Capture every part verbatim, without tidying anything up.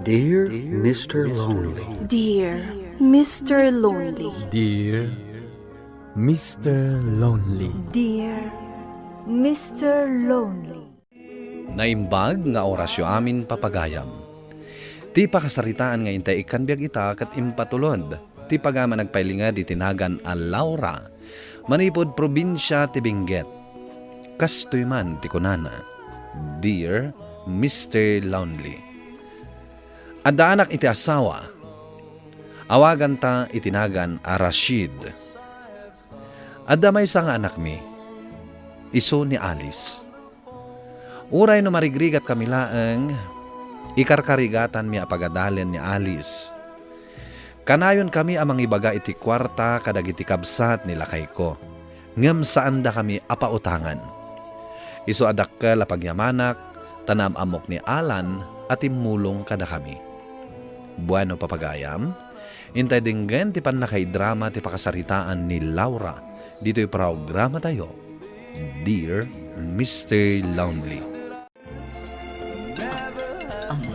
Dear Mister Lonely. Dear Mister Lonely. Dear Mister Lonely. Dear Mister Lonely. Naimbag nga orasyo amin, papagayam. Ti pakasaritaan nga intay ikkan biag ita ket impatulod ti pagayam a nagpailinged iti nagan a Laura, manipud probinsia ti Benguet. Kastoy man ti kunana, "Dear Mister Lonely." Adda anak iti asawa. Awaganta iti nagan a Rashid. Adda maysa nga anakmi, isu ni Alice. Uray no marigrigatkami laeng, ikarkarigatanmi a pagadalen ni Alice. Kanayonkami a mangibaga iti kuarta kadagiti kabsat ni lakayko, ngem saandakami a pautangan. Isu a dakkel a pagyamanak, ta naam-ammok ni Alan a timmulong kadakami. Bueno, papagayam, intay denggen ti pannakaidrama ti pakasaritaan ni Laura ditoy programatayo, Dear Mister Lonely. Um,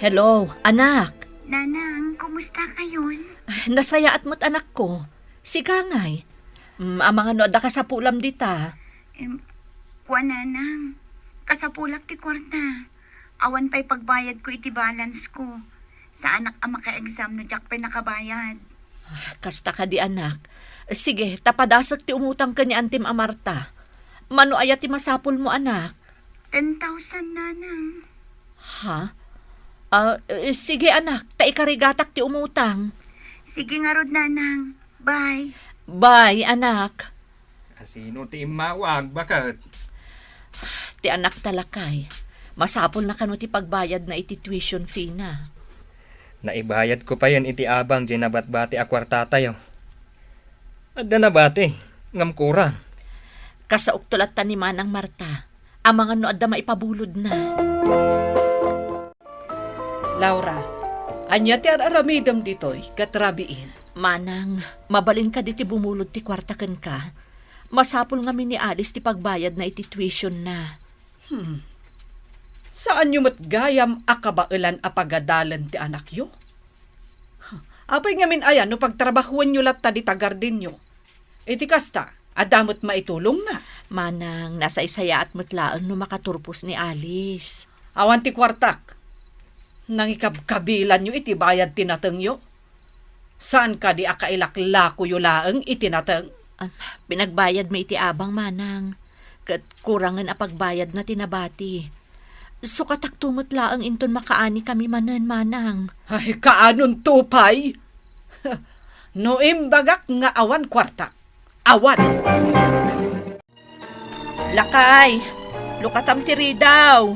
hello, anak. Nanang, kumusta kayon? Nasayaat met, anakko. Sika ngay. Mm, amangan no adda kasapulam dita. Em, kua, Nanang. Kasapulak ti kuarta. Awan pay pagbayadko iti balance ko. Saanak a maka-exam no diak pay nakabayad. Ah, kasta kadi, anak. Sige, ta padasek ti umutang ken ni Antim a Marta. Mano aya ti masapulmo, anak? Ten thousand, Nanang. Ha? Ah, eh, sige, anak, ta ikarigatak ti umutang. Sige ngarud, Nanang. Bye. Bye, anak. Asino ti immawag, baket? Ti anakta, lakay. Masapulna kano ti pagbayadna iti tuition fee na. Naibayadko payen iti abang diay nabatbati a kuartatayo. Adda nabati, ngem kurang. Kasaokto latta ni Manang Marta. Amangan no adda maipabulodna. Laura, ania ti ar-aramidem ditoy ket rabiin? Manang, mabalin kadi ti bumulod ti kuarta kenka? Masapul ngamin ni Alice ti pagbayadna iti tuition na. Hmm. Saanyo met gayam a kabaelan a pagadalen ti anakyo? Apay ngamin aya no pagtrabahuenyo latta dita gardenyo? Iti kasta, adda met maitulongna. Manang, nasaysayaat met laeng no makaturpos ni Alice. Awan ti kuartak. Nangikabkabilanyo iti bayad ti natengyo. Saan kadi a kailaklakoyo laeng iti nateng? Ah, pinagbayadmi iti abang, Manang. Ket kurangen a pagbayadna ti nabati. Sukatakto met laeng inton makaanikami manen, Manang. Ay, kaanonto pay? No imbagak nga awan kuarta, awan! Lakay, lukatam ti ridaw.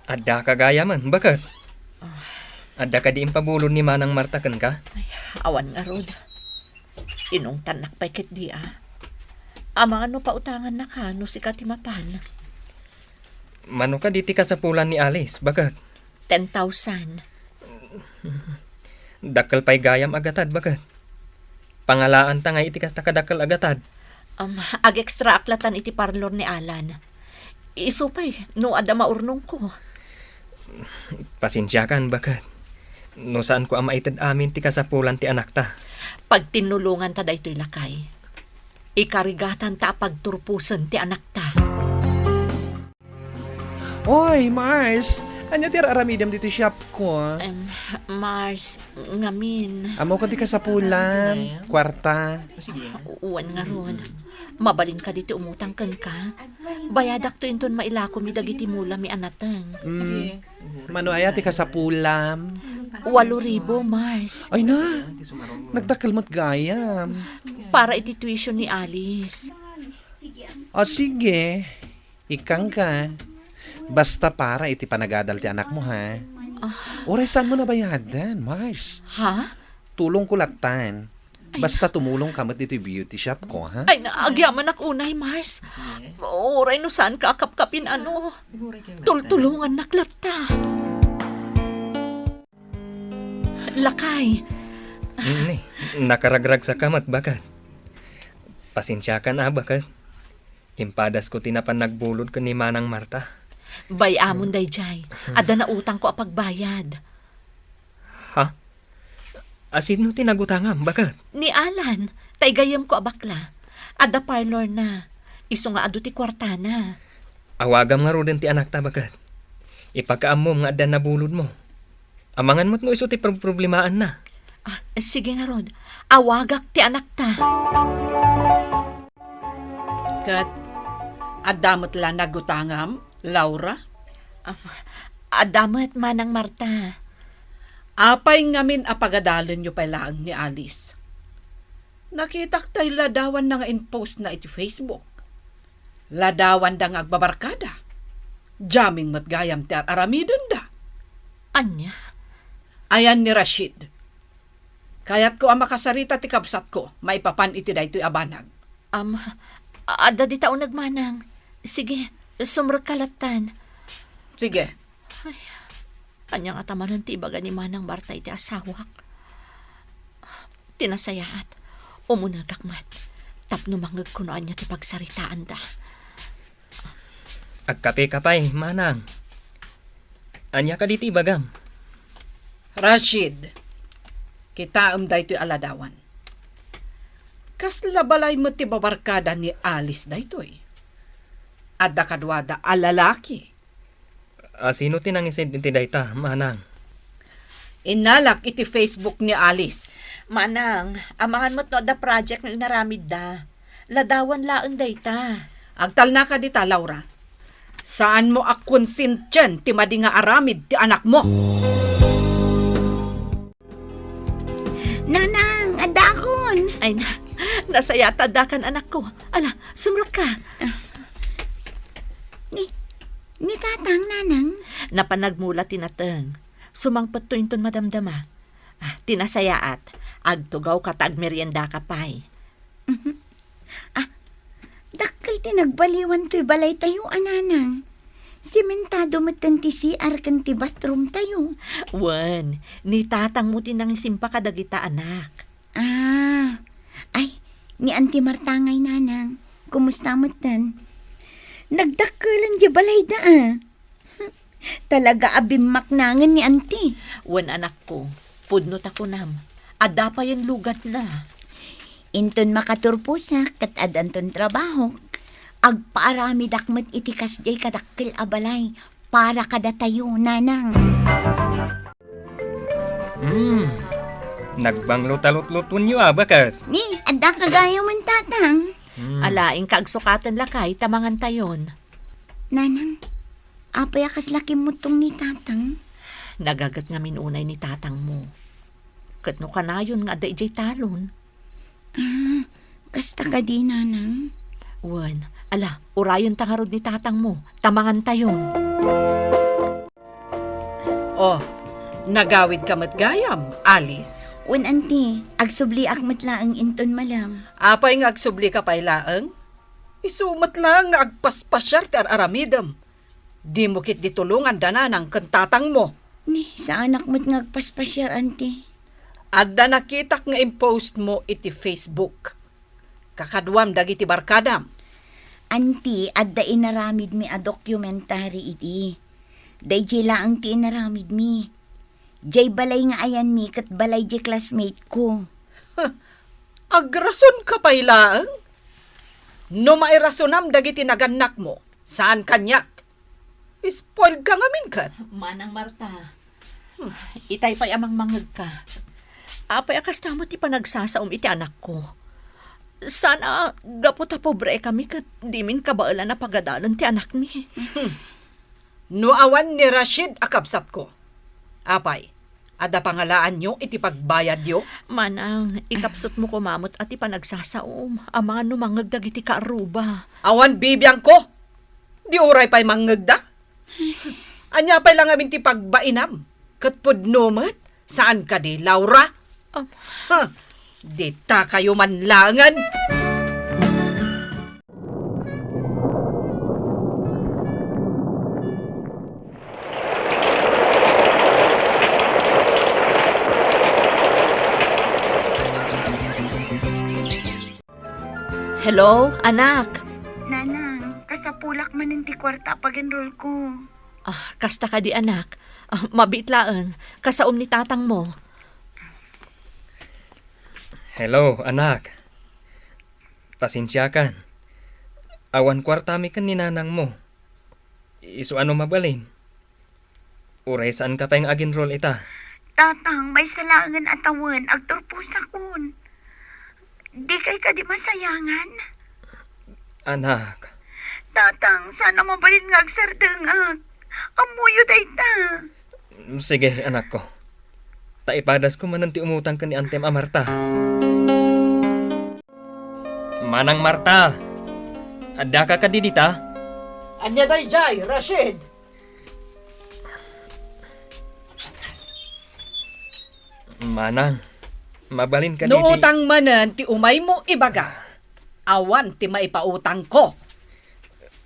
Adda ka gayamen, baket? Adda kadi impabulod ni Manang Marta kenka? Ay, awan ngarud. Inungtannak pay ketdi a. Amangan no pautangannaka no sika ti mapan. Mano kadi ti kasapulan ni Alice, baket? Ten thousand. Dakkel pay gayam a gatad, baket. Pangalaanta ngay iti kasta kadakkel a gatad. Um, ag-extraak latan iti parlor ni Alan. Isu pay, no adda maurnongko. Pasensiakan, baket. No saanko a maited amin ti kasapulan ti anakta. Pagtinnulonganta daytoy, lakay. Ikarigatanta a pagturposen ti anakta. Oy, Mars! Ania ti ar-aramidem ditoy shopko? Em, Mars, ngamin. Ammok ti kasapulam, kuarta. Wen ngarud. Mabalin kadi ti umutang kenka? Bayadakto inton mailakomi dagiti mulami a nateng. Mm. Mano aya ti kasapulam? Walo ribu, Mars. Ay na, nagdakkel met gayam. Para iti tuition ni Alice. O sige, ikkanka. Basta para iti panagadal ti anakmo, ha? Ah. Uray saanmo nabayadan, Mars. Ha? Tulongko lattan. Ay, basta tumulongka met ditoy beauty shopko, ha? Ay, na, agyamanak unay, Mars. Uray no saanka a kapkapin, ano? Tultulongannak latta. Lakay. Ni, nakaragragsaka met, baket. Pasensiakan a, baket. Impadasko ti napan nagbulod ken ni Manang Marta. Bay-amon daydiay. Adda nautangko a pagbayad. Ha? A, sino ti nagutangam, baket? Ni Alan, tay gayyemko a bakla. Adda parlor na. Isu nga adu ti kuartana. Awagam ngaruden ti anakta, baket. Ipakaammom nga adda nabulodmo. Amangan met no isu ti prob-, problemaanna. Ah, sige ngarud. Awagak ti anakta. Ket adda met la nagutangam, Laura? Ah, adda met, Manang Marta. Apay ngamin a pagadalenyo pay laeng ni Alice? Nakitak tay ladawanna nga in-postna iti Facebook. Ladawanda nga agbabarkada. Jamming met gayam ti ar-aramidenda. Ania? Ayan ni Rashid. Kayatko a makasarita ti kabsatko maipapan iti daytoy a banag. Am, adda dita uneg, Manang. Sige, sumrekka lattan. Sige. Ay, ania ngata manen ti ibaga ni Manang Marta iti asawak? Ti nasayaat, umunegak met tapno mangngegko no ania ti pagsaritaanda. Agkapeka pay, Manang. Ania kadi ti ibagam? Rashid, kitaem daytoy a ladawan. Kasla balay met ti babarkada ni Alice daytoy? Adda kaduada a lalaki. A, sino ti nangisend iti dayta, Manang? Innalak iti Facebook ni Alice. Manang, amangan met no adda project nga inaramidda. Ladawan laeng dayta. Agtalnaka dita, Laura. Saanmo a konsentien ti madi nga aramid ti anakmo. Nanang, addaakon. Ay, na, nasayaat ta addakan, anakko. Ala, sumrekka. Ni, ni Tatang, Nanang? Napan nagmula ti nateng. Sumangpetto inton madamdama. Ah, ti nasayaat, agtugawka ta agmeriendaka pay. Mhm. Ah, dakkel ti nagbaliwan toy balaytayo a, Nanang. Simentado metten ti C R ken ti bathroom tayo. Wen, ni Tatangmo ti nangisimpa kadagita, anak. Ah, ay, ni Auntie Marta ngay, Nanang. Kumusta metten? Nagdakkelen diay balayda, ah. Talaga a bimmaknangen ni Auntie. Wen, anakko, pudno ta kunam, adda payen luganna. Inton makaturposak ket addanton trabahok, agpaaramidak met iti kasdiay kadakkel a balay para kadatayo, Nanang. Hmm. Nagbanglo ta lutlutonyo, a, baket? Ni, adda kagayo man, Tatang. Hmm. Ala, inka agsukaten lakay ta mangantayon. Nanang, apay a kasla kimmuttong ni Tatang? Nagaget ngamin unay ni Tatangmo. Ket no kanayon nga adda idiay talon. Ah, kasta kadi, Nanang? Wen, ala, urayon ta ngarud ni Tatangmo, ta mangantayon. Oh, nagawidka met gayam, Alice? Wen, Auntie, agsubliak met laeng inton malem. Apay nga agsublika pay laeng? Isu met laeng nga agpaspasiar ti ar-aramidem. Dimo ketdi tulongan da Nanang ken Tatangmo. Ni, saanak met nga agpaspasiar, Auntie. Adda nakitak nga impostmo iti Facebook. Kakaduam dagiti barkadam. Auntie, adda inaramidmi a documentary idi. Daydiay laeng ti inaramidmi. Diay balay nga ayanmi ket balay diay classmate ko. Agrasonka pay laeng? No mairasonam dagiti nagannakmo, saan kaniak. Spoiled ka ngamin ket. Manang Marta, hmm, itay pay a mangmangngegka. Apay a kasta met ti panagsasaom iti anakko? Saan a gapu ta pobre kami ket dimin kabaelan a pagadalen ti anakmi. Hmm. No awan ni Rashid a kabsatko, apay, adda pangalaanyo iti pagbayadyo? Manang, ikapsutmo koma met a ti panagsasaom, amangan no mangngeg dagiti kaarruba. Awan bibiangko! Di uray pay mangngegda? Ania pay la ngamin ti pagbainam? Ket pudno met, saan kadi, Laura? Am- Ha! Ditakayo man laengen! Hello, anak. Nana, Sapulak manen ti kuarta a pag-enroll ko. Ah, kasta kadi, anak. Ah, mabiit laeng. Kasaom ni tatangmo. Hello, anak. Pasensiakan. Awan kuartami ken ni nanangmo. Isu a no mabalin, uray saanka pay nga ag-enroll ita. Tatang, maysa laengen a tawen, agturposakon. Dikay kadi masayangan? Anak. Tatang, saan a mabalin nga agsardengak. Ammoyo dayta. Sige, anakko. Ta ipadasko manen ti umutang ken ni Antem a Marta. Manang Marta, addaka kadi dita? Ania daydiay, Rashid? Manang, mabalin kadi No ti utang manen ti umaymo ibaga, awan ti maipautangko.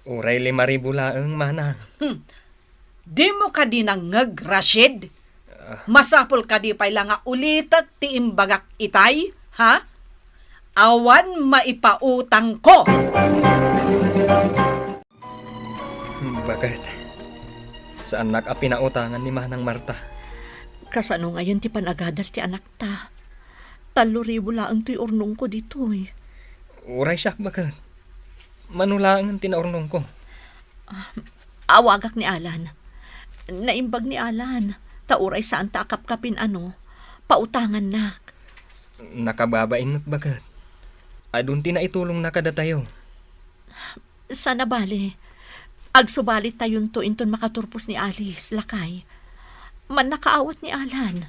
Uray lima ribu laeng, manang. Hmm. Dimo kadi nangngeg, Rashid? Ah. Masapul kadi pay la nga ulitek ti imbagak itay, ha? Awan maipautangko. Baket, saannak a pinautangan ni Manang Marta. Kasano ngayon ti panagadal ti anakta? Tallo ribu laeng toy urnongko ditoy. Uray siak, baket. Mano laengen ti naurnongko? Ah, awagak ni Alan. Naimbag ni Alan, ta uray saanta a kapkapin a no, pautangannak. Nakababain met, baket. Adun ti naitulongna kadatayo. Saan a bale, agsubalittayonto inton makaturpos ni Alice, lakay. Mannakaawat ni Alan.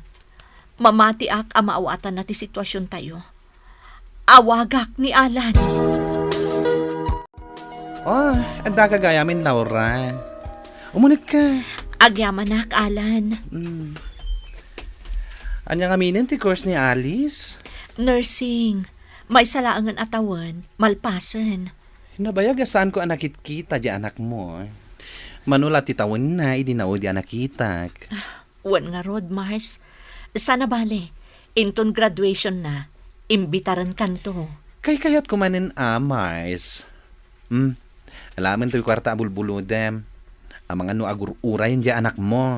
Mamatiak a maawatanna ti situasiontayo. Awagak ni Alan. Oh, adda ka gayamin, Laura. Umunegka. Agyamanak, Alan. Mm. Ania ngaminen ti course ni Alice? Nursing. Maysa laengen a tawen, malpasen. Nabayag a saanko a nakitkita di anakmo. Mano la ti tawenna idi naudi a nakitak. Wen ngarud, Mars. Saan a bale, inton graduationna, imbitarenkanto. Kaykayatko manen a, Mars. Hmm. Alamen toy kuarta a bulbulodem. Amangan no agur-urayen di anakmo.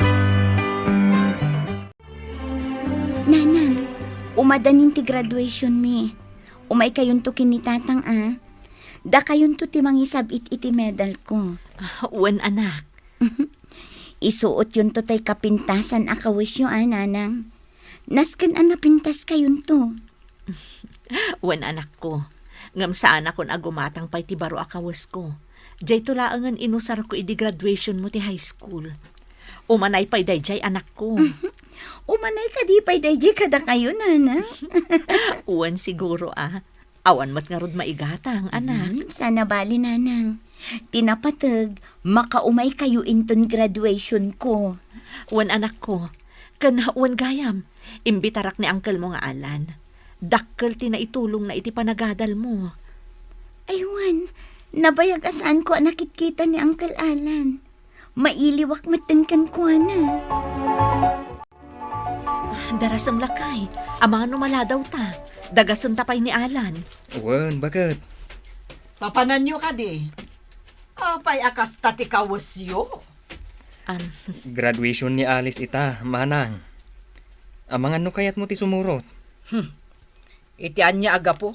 Nanang, umadanin ti graduationmi. Umaykayonto ken ni Tatang a. Dakayonto ti mangisab-it iti medalko. Ah, wen, anak. Isuotyonto tay kapintasan a kawesyo a, Nanang. Nasken a napintaskayonto. Wen, anakko. Ngem saanakon a gumatang pay ti baro a kawesko. Diayto laengen inusarko idi graduationmo ti high school. Umanay pay daydiay, anakko. Umanay kadi pay daydiay kadakayo, Nanang? Wen, siguro a. Awan met ngarud maigatang, anak. Hmm, saan a bale, Nanang. Ti napateg, makaumaykayo inton graduationko. Wen, anakko. Ken wen gayam, imbitarak ni unclemo nga Alan. Dakkel ti naitulongna iti panagadalmo. Ay wen, nabayag a saanko a nakitkita ni Uncle Alan. Mailiwak metten kenkuana. Darasem lakay, amangan no maladawta. Dagasenta pay ni Alan. Wen, baket. Papananyo kadi? Apay a kasta ti kawesyo? Am. Graduation ni Alice ita, manang. Amangan no kayatmo ti sumurot. Hmm. Iti ania a gapu?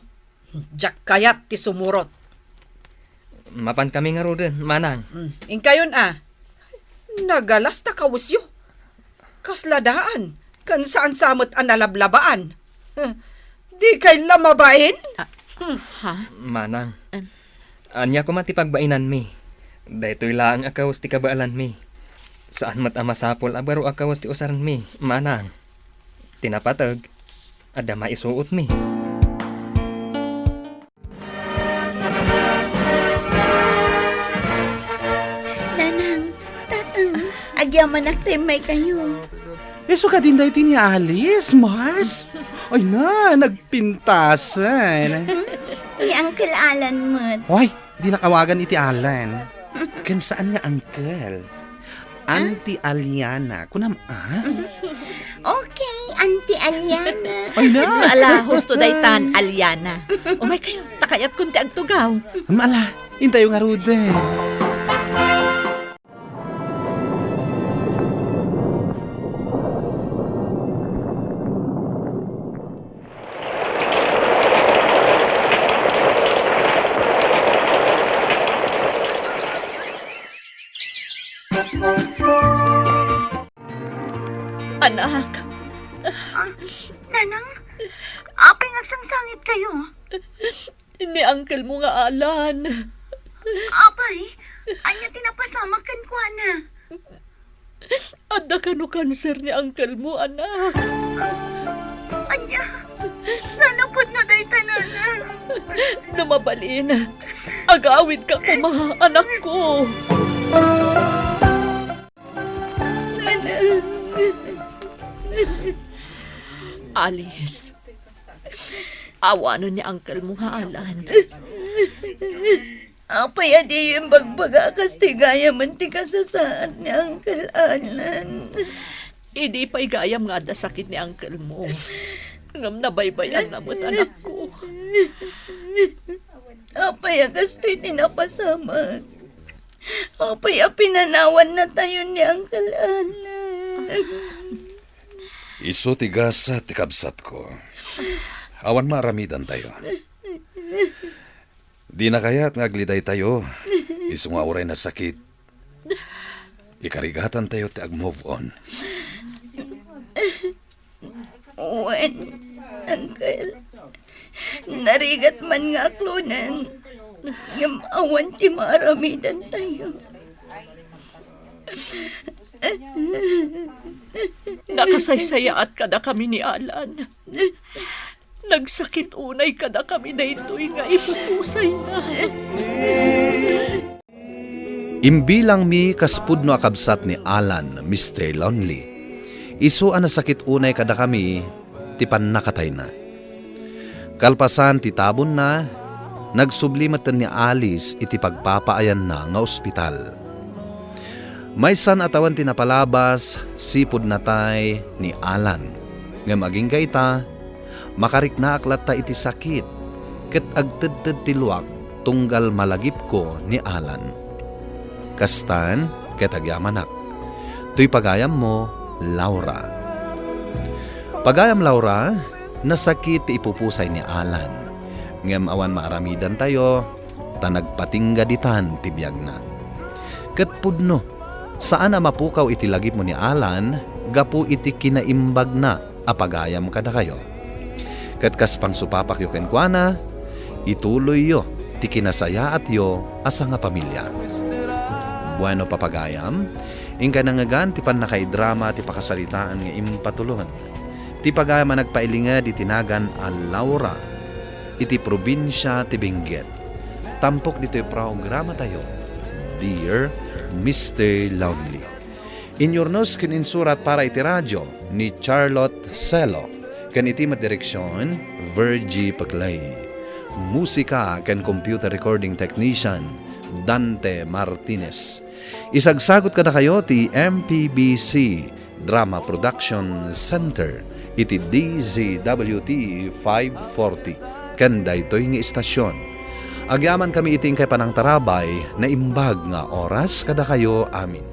Diak kayat ti sumurot. Mapankami ngaruden, manang. Hmm. Inkayon a. Nagalas ta kawesyo. Kasla daan, ken saan sa met a nalablabaan. Dikay la mabain? Ah, hmm. Ha? Manang. Em. Ania koma ti pagbainanmi? Daytoy laeng a kawes ti kabaelanmi. Saan met a masapul a baro a kawes ti usarenmi, manang. Ti napateg, adda maisuotmi. Nanang, Tatang, agyamanak ta immaykayo. Isu kadin daytoy ni Alice, Mars? Ay na, nagpintasan. Ni Uncle Alan met. Hoy, dinak awagan iti Alan. Ken saan nga uncle? Auntie Aliana. Kunam, ah? Okay, Auntie Aliana. Ay na. Ala, husto daytan, Aliana. Umaykayo, ta Kayatko ti agtugaw. Ala, intayo ngaruden. Anak. Ah, Nanang, apay nga agsangsangit kayo? Ni uncle mo nga Alan. Apay, ania ti napasamak kenkuana? Adda kano kanser ni uncle mo, anak. Ania? Saan a pudno dayta, Nanang? No mabalin, agawidka koma, anakko. Nanang. Alice, awanen ni uncle mo nga Alan. Apay a diyo imbagbaga a kastoy gayamen ti kasasaad ni Uncle Alan? Idi pay gayam nga adda sakit ni uncle mo. Ngem nabaybayanna met, anakko. Apay a kastoy ti napasamak? Apay a pinanawannatayo ni Uncle Alan? Isu ti gasat ti kabsatko. Awan maaramidantayo. Dina kayat nga aglidaytayo, isu nga uray nasakit, ikarigatantayo ti ag-move on. Wen, Uncle, narigat man nga aklonen, ngem awan ti maaramidantayo. Nakasaysayaat kadakami ni Alan. Nagsakit unay kadakami daytoy nga ipupusayna. Imbilangmi kas pudno a kabsat ni Alan, Mister Lonely. Isu a nasakit unay kadakami ti pannakatayna. Kalpasan ti tabonna, nagsubli metten ni Alice iti pagpapaayanna nga ospital. Maysan a tawen ti napalabas, sipud natay ni Alan. Ngem agingga ita, makariknaak latta iti sakit ket agtedted ti luak tunggal malagipko ni Alan. Kastan ket agyamanak. Toy pagayammo, Laura. Pagayam Laura, nasakit ti ipupusay ni Alan. Ngem awan maaramidantayo, ta nagpatingga ditan ti biagna. Ket pudno, saan a mapukaw iti lagipmo ni Alan gapu iti kinaimbagna a pagayam kadakayo. Ket kas pangsupapakyo kenkuana, ituloyyo ti kinasayaatyo a sangapamilia. Bueno, papagayam, inkay nangngegan ti pannakaidrama ti pakasaritaan nga impatulon. Ti pagayam a nagpailinged iti nagan a Laura iti probinsia ti Benguet. Tampok ditoy programatayo, Dear Mister Lonely. Inyurnos ken insurat para iti radio ni Charlotte Celo, ken iti met direksion, Virgie Paclay. Musika ken computer recording technician, Dante Martinez. Isagsagut kadakayo ti M P B C Drama Production Center iti D Z W T five forty ken daytoy nga istasyon. Agyamankami iti inkay panangtarabay, naimbag nga oras kadakayo amin.